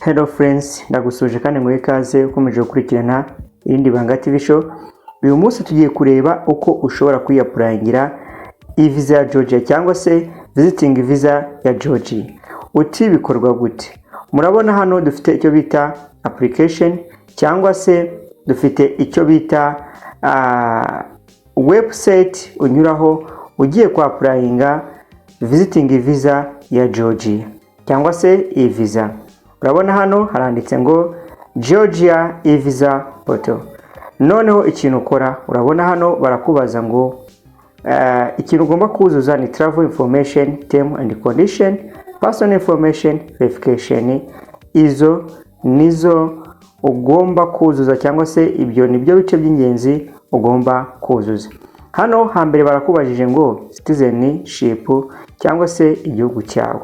Hello friends, ndagusuje kandi nguhe ikaze ukomeje gukurikirana Irindi Banga TV Show. Uyu munsi tugiye kureba uko ushobora kwiyapplyingira e-visa ya Georgia cyangwa se visiting visa ya Georgia. Uti bikorwa gute? Murabona hano dufite icyo bita application cyangwa se dufite icyo bita website unyuraho ugiye kwapplyinga visiting visa ya Georgia cyangwa se e-visa. Urabona hano haranditse ngo Georgia e-visa portal. Noneho ikintu ukora, urabona hano barakubaza ngo ikintu ugomba kuzuza ni travel information, term and condition, personal information, verification. Izo nizo ugomba kuzuza cyangwa se ibyo nibyo bice by'ingenzi ugomba kuzuza. Hano hambere barakubajije ngo citizenship cyangwa se igihugu cyawe.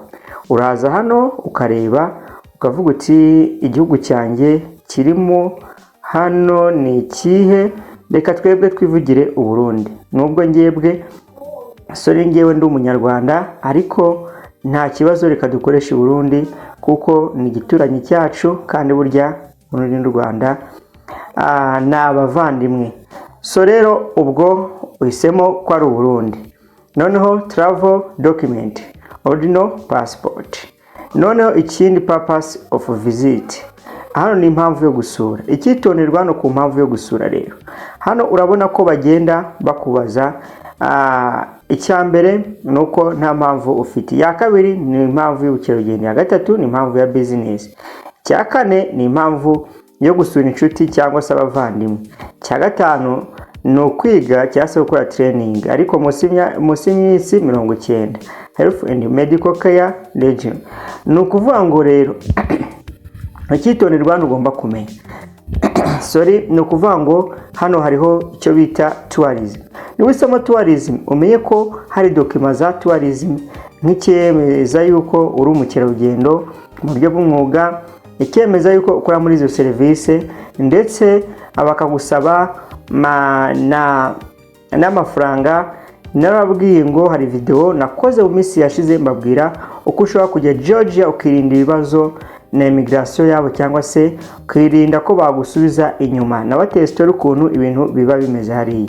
Uraza hano ukareba, ukavuga uti igihugu cyanjye kirimo hano ni ikihe? Reka twebwe twivugire Uburundi, nubwo ngebwe, sorry, ngewe ndi Umunyarwanda, ariko nta kibazo, reka dukoreshe Uburundi kuko ni igituranyi cyacu, kandi burya Burundi n'u Rwanda ni abavandimwe. So rero ubwo uhisemo ko ari Uburundi. Noneho travel document, original passport. Noneho ikindi, purpose of visit, hano ni impamvu yo gusura. Icyitonderwa hano ku mpamvu yo gusura rero, hano urabona ko bagenda bakubaza, icya mbere ni uko nta mpamvu ufite, iya kabiri ni impamvu y'ubukerarugendo, iya gatatu ni impamvu ya business, icya kane ni impamvu yo gusura inshuti cyangwa se abavandimwe, icya gatanu ni ukwiga cyangwa se gukora training ariko munsi y'iminsi 90, health and medical care regime. Ni ukuvuga ngo rero icyitonderwa hano ugomba kumenya, sorry, ni ukuvuga ngo hano hariho icyo bita tourism. Niba uhisemo tourism, umenye ko hari document za tourism, nk'icyemeza yuko uri umukerarugendo mu buryo bw'umwuga, icyemeza yuko ukora muri izo serivisi, ndetse bakagusaba n'amafaranga. Narababwiye ngo hari videwo nakoze mu minsi yashize mbabwira uko ushobora kujya Georgia ukirinda ibibazo na immigration yabo cyangwa se ukirinda ko bagusubiza inyuma. Nabateye story ukuntu ibintu biba bimeze hariya.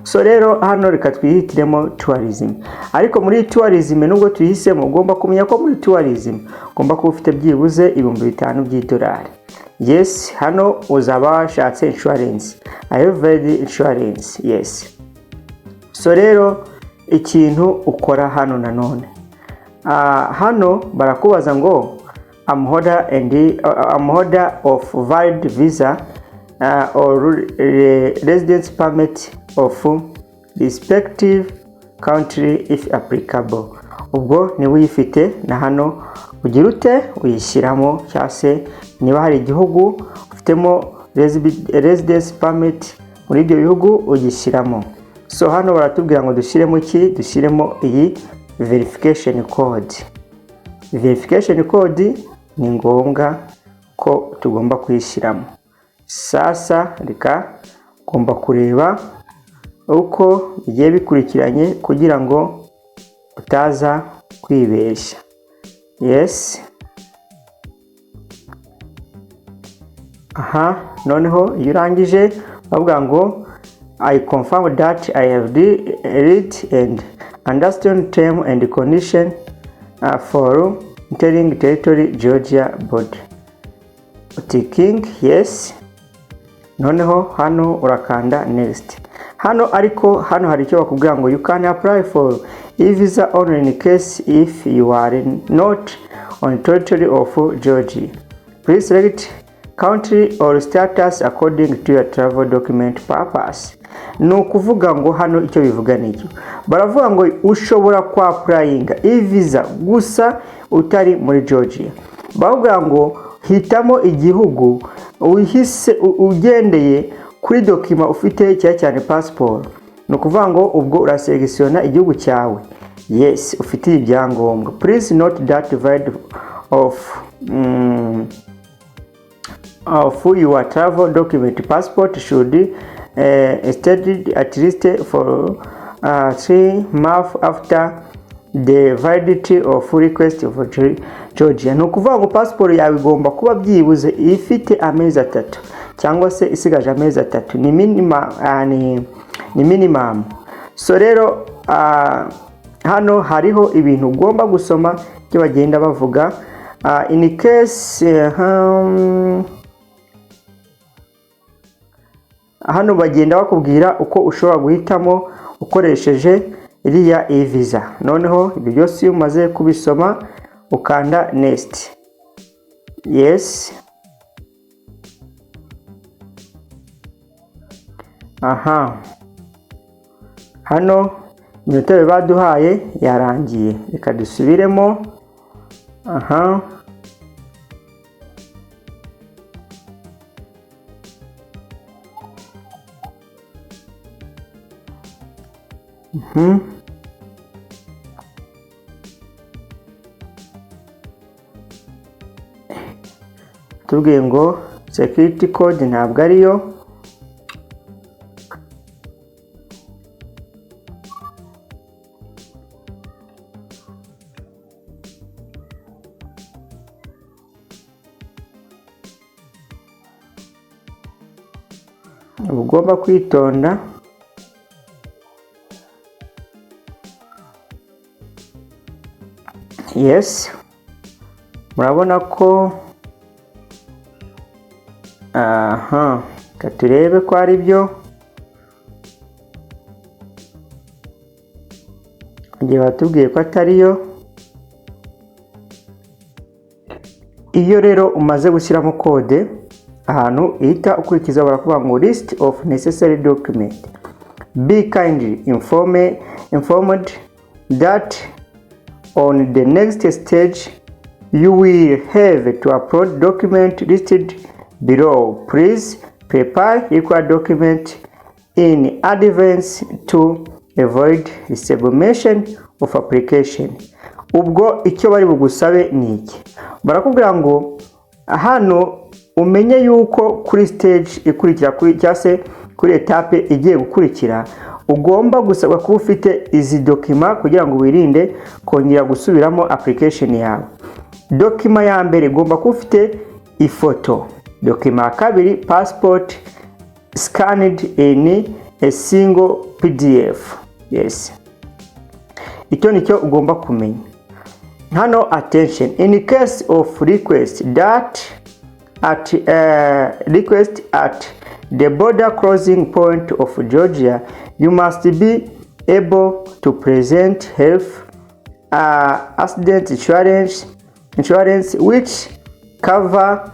So rero hano reka twihitiremo tourism. Ariko muri tourism, nubwo tuyihisemo, ugomba kumenya ko muri tourism ugomba kuba ufite byibuze 5000 by'idolari. Yes, hano uzaba washatse insurance. I have valid insurance, yes. So rero ikintu ukora hano nanone, hano barakubaza ngo I'm holder of valid visa or residence permit of respective country if applicable. Ubwo niba uyifite na hano ugira ute? Uyishyiramo, cyangwa se niba hari igihugu ufitemo residence permit muri ibyo bihugu, ugishyiramo. So hano baratubwira ngo dushyiremo iki? Dushyiremo iyi verification code. Verification code ni ngombwa ko tugomba kuyishyiramo. Sasa reka ugomba kureba uko bigiye bikurikiranye kugira ngo utaza kwibeshya. Yes, aha noneho iyo urangije bavuga ngo "I confirm that I have read and understand term and condition for entering territory Georgia border." Ticking yes. Noneho hano urakanda next. Hano ariko hano hari icyo bakubwira ngo "You can apply for e-visa only in case if you are not on territory of Georgia. Please select country or status according to your travel document purpose." Ni ukuvuga ngo hano icyo bivuga ni icyo baravuga ngo ushobora kwapplyinga e-visa gusa utari muri Georgia. Bavuga ngo hitamo igihugu uhise ugendeye kuri document ufite, cyane cyane pasiporo. Ni ukuvuga ngo ubwo uraselectiona igihugu cyawe, yes, ufitiye ibyangombwa. "Please note that valid of your travel document passport should extended at least for 3 months after the validity of request of Georgia. Ni ukuvuga ngo pasiporo yawe igomba kuba byibuze ifite amezi 3 cyangwa se isigaje amezi 3, ni minimum, ni minimum. So rero hano hariho ibintu ugomba gusoma ibyo bagenda bavuga. In case hano bagenda bakubwira uko ushobora guhitamo ukoresheje iriya e-visa. Noneho ibyo byose iyo umaze kubisoma ukanda next. Yes, aha hano iminota baduhaye yarangiye, reka dusubiremo. Aha tubwiye ngo security code ntabwo ariyo. Uba ugomba kwitonda. Yes, murabona ko aha, reka turebe ko ari byo. Igihe batubwiye ko atariyo. Iyo rero umaze gushyiramo code, ahantu ihita ukurikiza barakuvuga ngo list of necessary document. Be kindly informed that on the next stage you will have to upload document listed below. Please prepare required document in advance to avoid resubmission of application. Ubwo icyo bari bugusabe ni iki? Barakubwira ngo hano umenye yuko kuri stage ikurikira, kuri cyangwa se kuri étape igiye gukurikira, ugomba gusabwa kuba ufite izi document kugira ngo wirinde kongera gusubiramo application yawe. Document ya mbere, ugomba kuba ufite ifoto. Document ya kabiri, passport scanned in a single PDF. Yes, icyo nicyo ugomba kumenya hano. Attention, in case of request that at request at the border crossing point of Georgia, you must be able to present health accident insurance which cover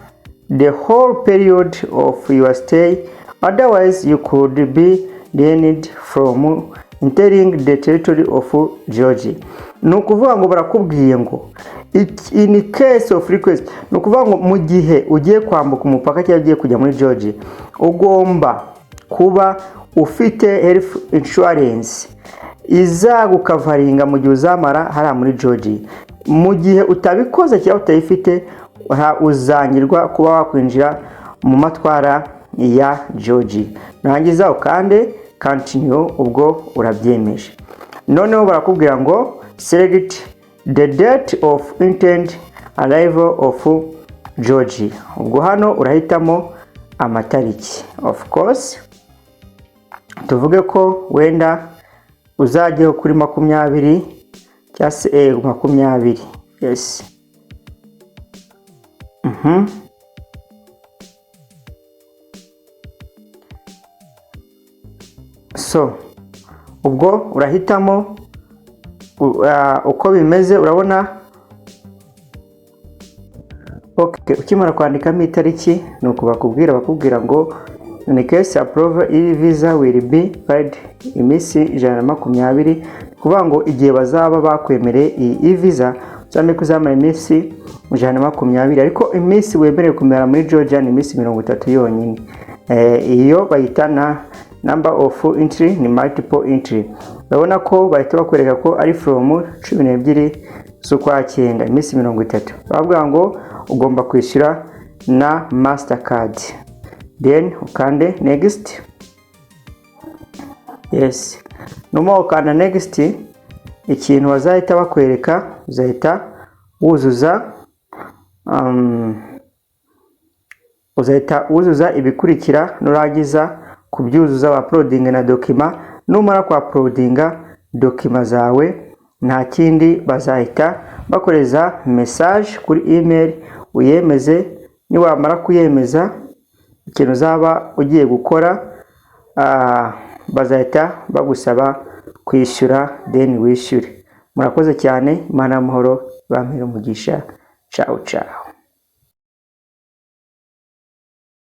the whole period of your stay, otherwise you could be denied from entering the territory of Georgia. Ni ukuvuga ngo barakubwiye ngo in case of request, ni ukuvuga ngo mu gihe ugiye kwambuka umupaka cyangwa ugiye kujya muri Georgia, ugomba kuba ufite health insurance izagucoveringa mu gihe uzamara hariya muri Georgia. Mu gihe utabikoze cyangwa utayifite, uzangirwa kuba wakwinjira mu matwara ya Georgia. Nurangiza ukande continue, ubwo urabyemeje. Noneho barakubwira ngo select the date of intended arrival of Georgia. Ubwo hano urahitamo amatariki. Of course, tuvuge ko wenda uzajyaho kuri 20 cyangwa se 20. Yes. So ubwo urahitamo uko bimeze, urabona. Okay, ukimara kwandikamo itariki, ni uku bakubwira ngo in case approve iyi visa will be valid iminsi 120. Kuvuga ngo igihe bazaba bakwemereye iyi visa, uzamenye ko uzamara iminsi 120, ariko iminsi wemerewe kumara muri Georgia ni iminsi 30 yonyine. Iyo bayita na number of entry, ni multiple entry. Urabona ko bahita bakwereka ko ari from 12 z'ukwa cyenda, iminsi 30. Bavuga ngo ugomba kwishyura na Mastercard, then ukande next. Yes, numa ukanda next, Ikintu bazahita bakwereka, uzahita wuzuza ibikurikira. Nurangiza kubyuzuza, wa uploadinga na document. Numara kwa uploadinga document zawe, nta kindi, bazahita bakoreza message kuri email, uyemeze. Niwamara kuyemeza, ikintu uzaba ugiye gukora, bazahita bagusaba kwishyura, then wishyure. Murakoze cyane. Imana y'amahoro bampere umugisha. Ciao ciao.